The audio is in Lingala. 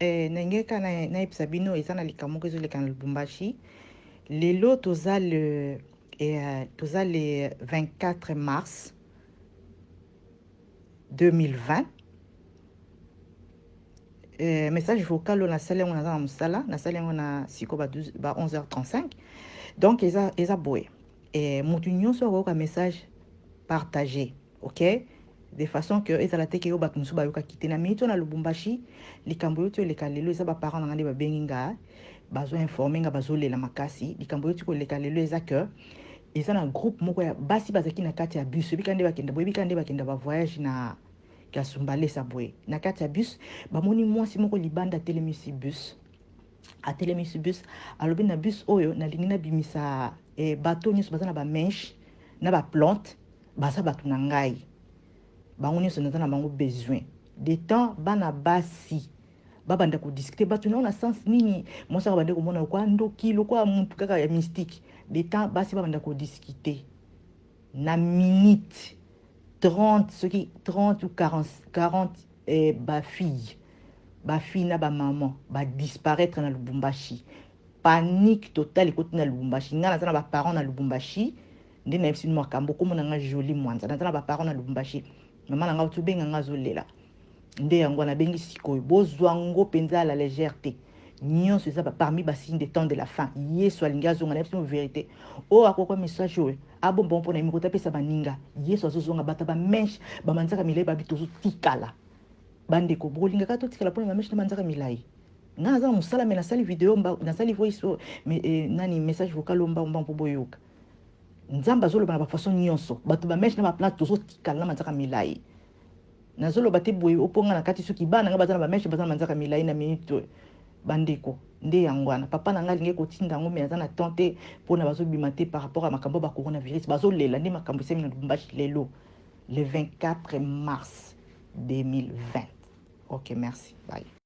Ndenge kaka nayebisa bino, eza na likambo moko ezoleka na Lubumbashi lelo. Toza le 24 mars 2020. Message vocal oyo nasali yango, naza na mosala, nasali yango na siko ba 12, ba 11h35. Donc eza boye, motu nyonso akoyoka message, partage, ok, de façon que ezala te ke yo bato mosusu bayokaki te. Na minute oyo na Lubumbashi, likambo oyo ti oleka lelo, eza baparent na nga nde babengi nga, bazoinforme nga, bazolela makasi. Likambo oyo ti koleka lelo eza ke eza na groupe moko ya basi bazalaki na kati ya bus. Oyebika nde bakenda, boyebika nde bakenda bavoyage na Kasumbalesa boye. Na kati ya bus, bamoni mwasi moko libanda atelemisi bus. Atelemisi bus, alobi na bus oyo: "Nalingi nabimisa bato nyonso baza na bamèches na baplante, baza bato na ngai, bango nyonso naza na bango besoin." De temps bana basi babanda kodiscuter bato nango na sens nini. Mwasi aka bande komona lokwa ndoki, lokwa mutu kaka ya mystique. De temps basi babanda kodiscuter, na minute 30, soki 30 ou 40, 40 bafille na bamama badisparaître na Lubumbashi. Panique totale ekoti na Lubumbashi. Ngai naza na baparent na Lubumbashi, nde nayebisi bino makambo. Komona nga Joli Mwanza, naza na baparent na Lubumbashi. Mama na nga tobenga nga, azolela. Nde yango nabengi sikoyo. Bozwa ngo mpenza à la légère te. Nyonso eza parmi basigne de temps de la fin. Yesu alingi azonga. Na biso vérité oyo akoka message oyo abomba mpo na ye moko, tapesa baninga. Yesu azozonga. Bato bamèches, bamanzaka milai, babi tozotikala. Bandeko, bolingaka totikala mpona bamèches na manzaka milai? Nga naza na mosala, me nasali video, nasali voice, nani, message vocal oyo mbangombango mpo boyoka. Nzambe azoloba na bafaçon nyonso. Bato bamèches na baplante, tozotikala na manzaka milai. Nazoloba te boye oponga na kati. Soki bana nga baza na bamèches, baza na manzaka milai na minute oyo, bandeko, nde yango wana. Papa na ngai alingi kotinda yango, me aza na temps te mpona bazobima te par rapport ya makambo ya bacoronavirus. Bazolela nde makambo esemi na Lubumbashi lelo, le 24 mars 2020. Ok, merci, bye.